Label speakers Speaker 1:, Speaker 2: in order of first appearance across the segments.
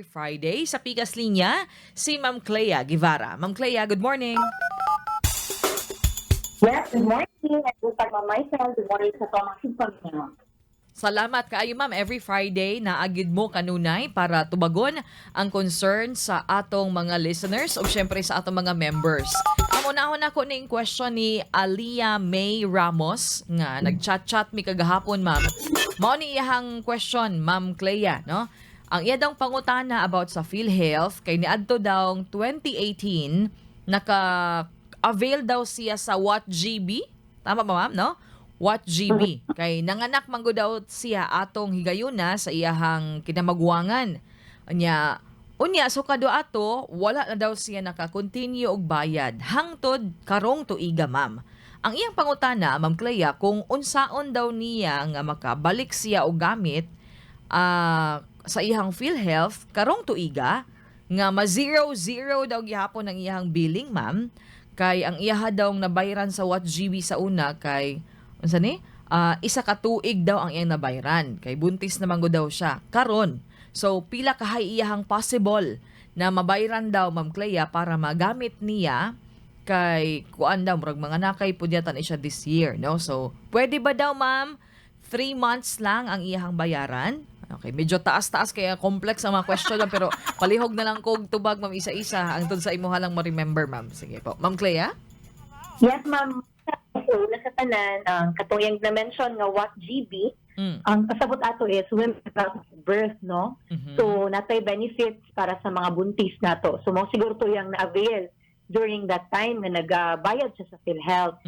Speaker 1: Friday sa Pikas Linya, si Ma'am Clea Guevara. Ma'am Clea, good morning.
Speaker 2: Yes, good morning. At good morning, myself. Good morning sa atong mga.
Speaker 1: Salamat kaayo, ma'am. Every Friday naagid mo kanunay para tubagon ang concern sa atong mga listeners o syempre sa atong mga members. Ang unahon nako ning question ni Alia May Ramos nga nag-chat-chat mi kagahapon, ma'am. Mao ni iyahang question, Ma'am Clea, no? Ang iya daw pangutana about sa PhilHealth kay niadto daw 2018, naka-avail daw siya sa What GB. Tama ba, ma'am, no? What GB? Kay nanganak man gud daw siya atong higayuna sa iyahang kinamagwangan. Unya, unya so kado ato wala na daw siya naka-continue og bayad hangtod karong tuiga, ma'am. Ang iyang pangutana, Ma'am Clea, kung unsaon daw niya nga makabalik siya og gamit sa iyang PhilHealth karong tuiga nga ma zero zero daw gihapon ang iyang billing, ma'am, kay ang iyaha daw nabayran sa What GB sa una kay unsa ni, isa ka tuig daw ang iyang nabayran kay buntis naman gud daw siya karon. So pila kahay iyahang possible na mabayran daw, Ma'am Clea, para magamit niya kay kuan daw, murag mga nakay pud yata ni siya this year, no? So pwede ba daw, ma'am, 3 months lang ang iyahang bayaran? Okay, medyo taas-taas kaya complex ang mga question lang, pero palihog na lang kog tubag, ma'am, isa-isa hangtod sa imuha lang ma-remember, ma'am. Sige po. Ma'am Clea?
Speaker 2: Yes, ma'am. So, una sa tanan, ang katong iyang na-mention nga What GB, ang kasabot ato is women at birth, no? So, natay benefits para sa mga buntis nato. So, mao siguro to yung na-avail during that time nga nagabayad siya sa PhilHealth.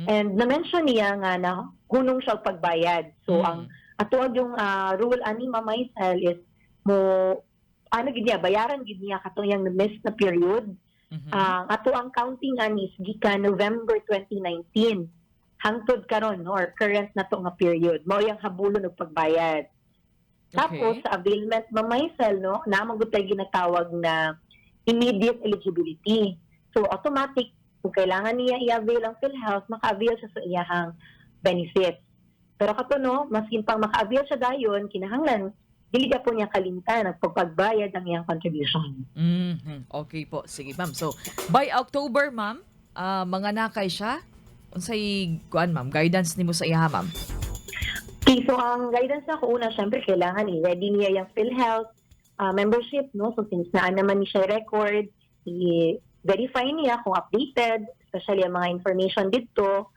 Speaker 2: And na-mention niya nga na hunong siya og pagbayad. So, ang ato yung rule ani, Ma'am Maisel, is mo ano gid niya, bayaran gid niya katong iyang na-miss na period. Ang ato ang counting ani is gikan November 2019 hangtod karon, no, or current na to nga period. Mao yang habulon og pagbayad. Tapos sa availment, Ma'am Maisel, no, naa man gud tay ginatawag na immediate eligibility. So automatic kung kailangan niya i-avail ang PhilHealth, maka-avail siya sa iyahang benefits. Pero kato, no, maskin pang maka-avail siya dayon, kinahanglan dili ka po niya kalimtan ang pagpagbayad ng iyang contribution.
Speaker 1: Okay po. Sige, ma'am. So, by October, ma'am, mga nakay siya. Unsay kuan, ma'am, guidance nimo sa iya, ma'am?
Speaker 2: Okay, so ang guidance ako una, syempre kailangan i-ready niya yung PhilHealth membership, no? So since naa naman ni siya record, i-verify niya kung updated, especially ang mga information dito.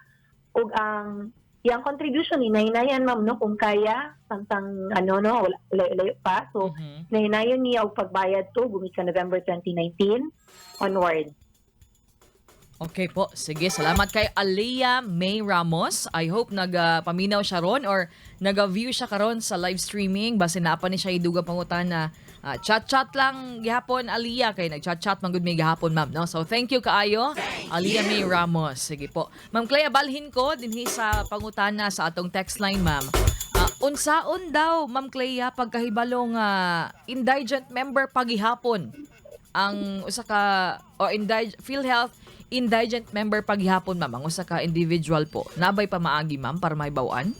Speaker 2: Ug ang yung contribution ni hinaynayan, ma'am, no, kung kaya samtang ano, no, wala layo, layo pa. So hinaynayon niya og pagbayad to gumikan November 2019 onward.
Speaker 1: Okay po. Sige, salamat kay Aliyah May Ramos. I hope nagapaminaw siya ron or naga-view siya karon sa live streaming. Basin naa pa ni siya idugang pangutana. Chat-chat lang gihapon, Aliyah, kay nag-chat-chat man gud mi gihapon, ma'am, no? So thank you kaayo, Aliyah May Ramos. Sige po. Ma'am Clea, balhin ko dinhi sa pangutana sa atong text line, ma'am. Unsaon daw, Ma'am Clea, pagkahibalo nga indigent member pagihapon ang usa ka o PhilHealth indigent member paghihapon, ma'am, ang usa ka individual po? Nabay pamaagi, ma'am, para mahibaw-an?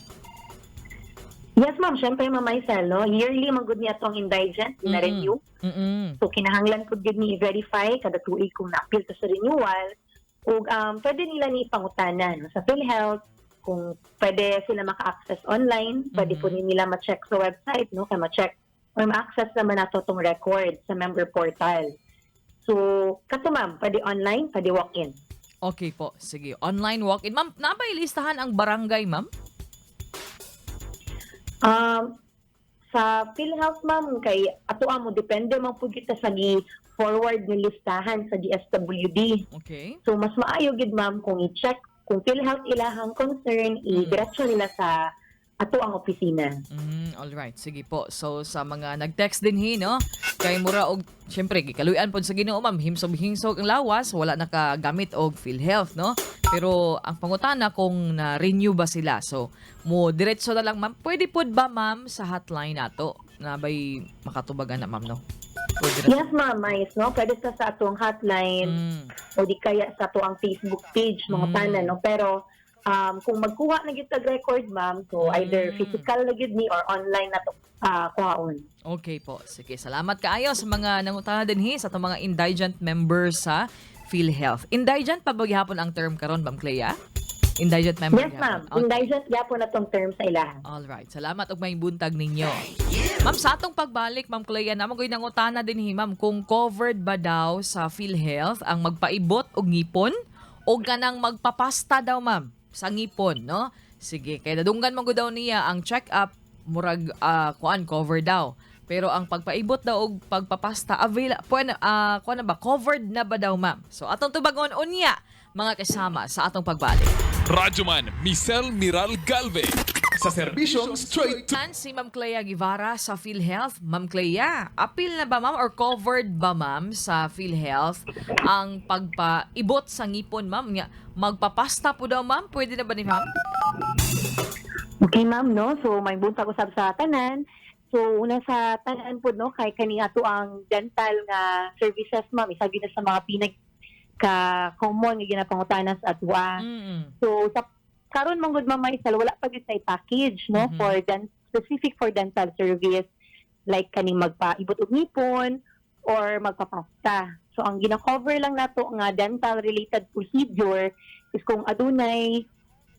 Speaker 2: Yes, ma'am, syempre, Ma'am Maisel, no, yearly man gud niya atong indigent na renew. So kinahanglan pud gyud ni i-verify kada tuig kung na-appeal ta sa renewal ug pwede nila ni pangutana, no, sa PhilHealth kung pwede sila maka-access online, pwede po nila ma-check sa website, no, kay ma-check or ma-access naman nato tong record sa member portal. So kato, ma'am, pwede online, pwede walk-in.
Speaker 1: Okay po, sige. Online, walk-in. Ma'am, nabay listahan ang barangay, ma'am?
Speaker 2: Sa PhilHealth, ma'am, kay ato amo depende man pud kita sa gi forward nga listahan sa DSWD. So mas maayo gid, ma'am, kung i-check kung PhilHealth ilahang concern, i-diretso nila sa ato ang opisina.
Speaker 1: All right. Sige po. So sa mga nag-text din hi, no? Kay mura og syempre gikaluyan pod sa Ginoo, ma'am, himsog-himsog ang lawas, wala nakagamit og PhilHealth, no? Pero ang pangutana kung na-renew ba sila. So mo diretso na lang, ma'am. Pwede pod ba, ma'am, sa hotline nato? Na bay makatubagan na, ma'am, no? Pwede na.
Speaker 2: Yes, ma'am, mais, no? Pwede sa atong hotline o di kaya sa ato ang Facebook page, mga tanan, no? Pero Kung magkuha na gyud tag record, ma'am, so either physical na gyud ni or online na to kuhaon.
Speaker 1: Okay po. Sige, salamat kaayo sa mga nangutana dinhi sa atong mga indigent members sa PhilHealth. Indigent pa ba gihapon ang term karon, Ma'am Clea? Indigent member
Speaker 2: Yes, ma'am.
Speaker 1: gihapon. Okay.
Speaker 2: Indigent gyapon na tong term sa ilaha.
Speaker 1: All right. Salamat ug may buntag ninyo. Ma'am, sa atong pagbalik, Ma'am Clea, namo ko'y nangutana dinhi, ma'am, kung covered ba daw sa PhilHealth ang magpaibot og ngipon o kanang magpapasta daw, ma'am, sa ngipon, no? Sige, kay nadunggan man gud daw niya ang check-up, murag kuan, cover daw. Pero ang pagpaibot daw og pagpapasta avail puan kuan na ba, covered na ba daw, ma'am? So atong tubagon unya, mga kasama, sa atong pagbalik.
Speaker 3: Radyoman Michelle Miral Galve sa serbisyong straight to
Speaker 1: Tan si Ma'am Clea Guevara sa PhilHealth. Ma'am Clea, apil na ba, ma'am, or covered ba, ma'am, sa PhilHealth ang pagpaibot sa ngipon, ma'am? Nga, magpapasta po daw, ma'am? Pwede na ba ni ma'am?
Speaker 2: Okay, ma'am, no? So, may buntag usab sa tanan. So, una sa tanan po, no, kay kani ato ang dental nga services, ma'am, isa gyud na sa mga pinag ka common nga ginapangutana sa atwa. So, sa karon man gud, Ma'am Maisel, wala pa gyud say package, no, for specific for dental service like kaning magpaibot og ngipon or magpapasta. So, ang gina-cover lang nato nga dental related procedure is kung adunay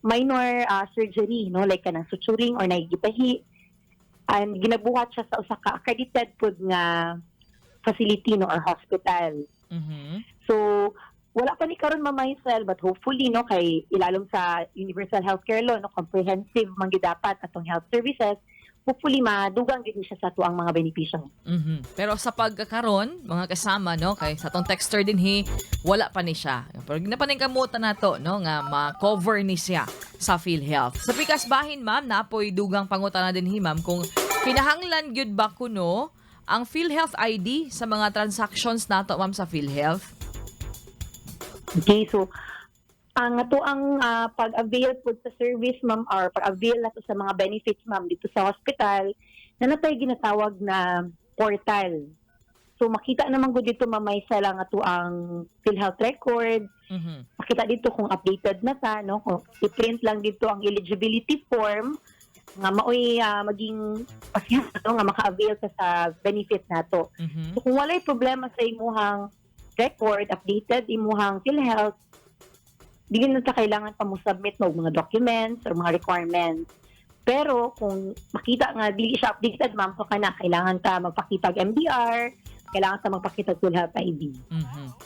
Speaker 2: minor surgery, no, like kanang suturing or naigitahi and ginabuhat siya sa usa ka accredited pud nga facility, no, or hospital. So, wala pa ni karon, Ma'am Maisel, but hopefully, no, kay ilalom sa Universal Healthcare Law, no, comprehensive man gyud dapat atong health services. Hopefully madugang gyud ni siya sa atuang mga benepisyo.
Speaker 1: Pero sa pagkakaron, mga kasama, no, kay sa atong texter dinhi, wala pa ni siya. Pero ginapaningkamutan nato, no, nga ma-cover ni siya sa PhilHealth. Sa pikas bahin, ma'am, napoy dugang pangutana dinhi, ma'am, kung kinahanglan gyud ba kuno ang PhilHealth ID sa mga transactions nato, ma'am, sa PhilHealth?
Speaker 2: Okay, so ang ato ang pag-avail po sa service, ma'am, or pag-avail nato sa mga benefits, ma'am, dito sa hospital na natay ginatawag na portal. So makita naman gud dito, Ma'am Maisel, ang ato ang PhilHealth record, makita dito kung updated na ta, no, kung i-print lang dito ang eligibility form nga maoy maging pasiyan, no, nga maka-avail ka sa benefit nato. So kung walay problema sa imuhang record, updated imuhang PhilHealth, dili na ta kailangan pa mo submit og mga documents or mga requirements. Pero kung makita nga dili siya updated, ma'am, so kana kailangan ta magpakita og MDR, kailangan ta magpakita og PhilHealth ID.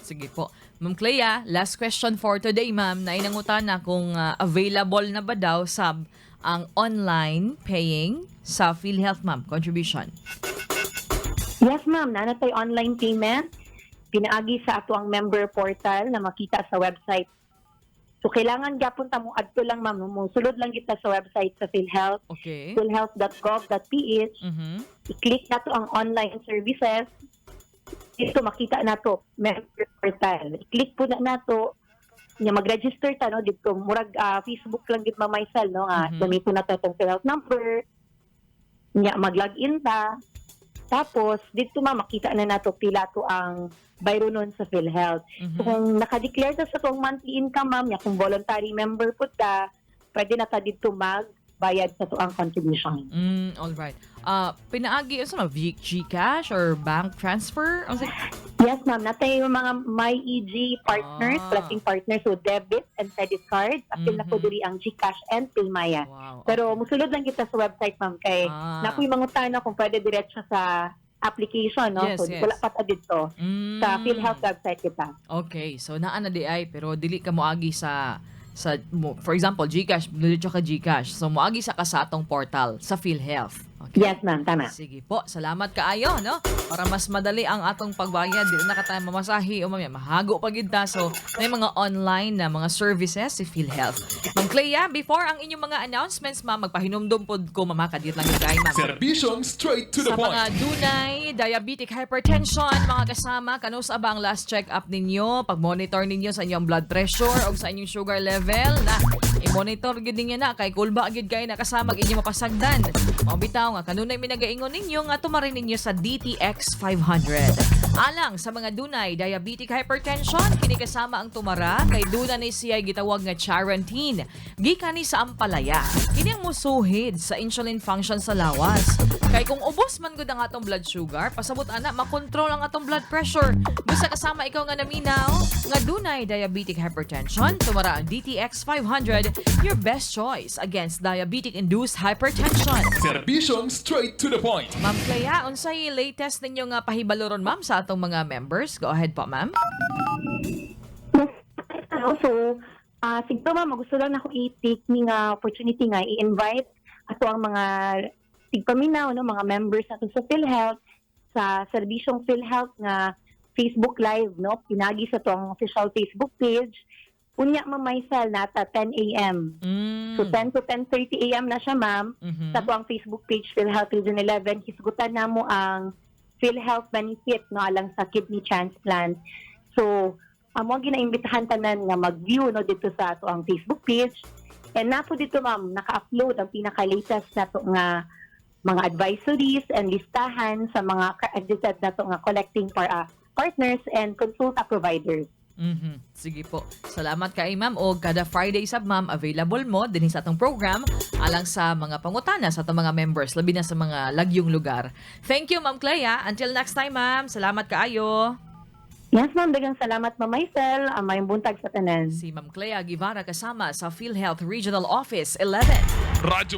Speaker 1: Sige po. Ma'am Clea, last question for today, ma'am. Nainangutan na kung available na ba daw sab ang online paying sa PhilHealth, ma'am, contribution.
Speaker 2: Yes, ma'am. Naa na tay online payment. Pinaagi sa ato ang member portal na makita sa website. So, kailangan gapon ta mo adto lang, ma'am. Mo sulod lang kita sa website sa PhilHealth, philhealth.gov.ph. I-click nato ang online services. Dito makita nato member portal. I-click po na nato nya mag-register ta, no, dito murag Facebook lang gid, Ma'am Maisel, no, nga gamiton nato atong PhilHealth number nya mag-login ta, tapos dito, ma, makita na nato pila to ang bayronon sa PhilHealth. So kung naka-declare ta sa atong monthly income, ma'am, nya kung voluntary member po ta, pwede na ta dito magbayad sa atuang contribution.
Speaker 1: All right. Pinaagi unsa, ma'am, GCash or bank transfer? Unsa?
Speaker 2: Yes, ma'am. Natay yung mga MyEG partners, blessing partners, so debit and credit cards. Apil na po diri ang GCash and Paymaya. Pero musulod lang kita sa website, ma'am, kay napoy mangutana kung pwede diretso sa application, no? So, wala pa ta dito. Sa PhilHealth website kita.
Speaker 1: Okay, so naa na di ay, pero dili ka moagi sa for example, GCash, diretso ka GCash. So moagi sa ka sa atong portal sa PhilHealth. Okay.
Speaker 2: Yes, ma'am. Tama.
Speaker 1: Sige po, salamat kaayo, no? Para mas madali ang atong pagbayad, dili na ka tayo mamasahi o mamaya mahago pa gid ta. So, may mga online na mga services si PhilHealth. Ma'am Clea, before ang inyong mga announcements, ma'am, magpahinumdum pod ko, mama, kadiyot lang yung kay ma'am.
Speaker 3: Serbisyong straight to the
Speaker 1: Sa
Speaker 3: point.
Speaker 1: mga dunay, diabetic, hypertension, mga kasama, kanusa ba ang last check-up ninyo? Pag-monitor ninyo sa inyong blood pressure o sa inyong sugar level na I-monitor gid ninyo na kay kulba gid kay nakasamag inyo mapasagdan. Mao bitaw nga kanunay mi nagaingon ninyo nga tumarin ninyo sa DTX 500. Alang sa mga dunay diabetic, hypertension, kini kasama ang tumara kay duna ni siya gitawag nga charantin. Gikan ni sa ampalaya. Kini ang musuhid sa insulin function sa lawas. Kay kung ubos man gud ang atong blood sugar, pasabot ana makontrol ang atong blood pressure. Busa kasama ikaw nga naminaw nga dunay diabetic, hypertension, tumara ang DTX 500, your best choice against diabetic-induced hypertension.
Speaker 3: Serbisyong straight to the point.
Speaker 1: Ma'am Clea, unsay latest ninyo nga pahibalo ron, ma'am, sa atong mga members? Go ahead po, ma'am.
Speaker 2: Yes, ano, so, siguro, ma'am, gusto lang ako i-take ni nga opportunity nga i-invite ato ang mga tigpaminaw, no, mga members nato sa PhilHealth, sa serbisyong PhilHealth nga Facebook Live, no, pinagi sa to ang official Facebook page. Unya, Ma'am Maisel, nata 10 a.m. So 10 to 10:30 a.m. na siya, ma'am. Sa to ang Facebook page PhilHealth Region 11, hisgutan namo ang PhilHealth benefit, no, alang sa kidney transplant. So, amo ang ginaimbitahan tanan nga mag-view, no, dito sa ato ang Facebook page. And napo dito, ma'am, naka-upload ang pinaka-latest nato nga mga advisories and listahan sa mga accredited nato nga collecting partners and consulta providers.
Speaker 1: Sige po. Salamat kay ma'am. O kada Friday sab, ma'am, available mo dinhi sa atong program alang sa mga pangutana sa atong mga members, labi na sa mga lagyong lugar. Thank you, Ma'am Clea. Until next time, ma'am. Salamat kaayo.
Speaker 2: Yes, ma'am. Daghang salamat, Ma'am Maisel. Maayong buntag sa tanan.
Speaker 1: Si Ma'am Clea Guevara kasama sa PhilHealth Regional Office 11.
Speaker 3: Radyo.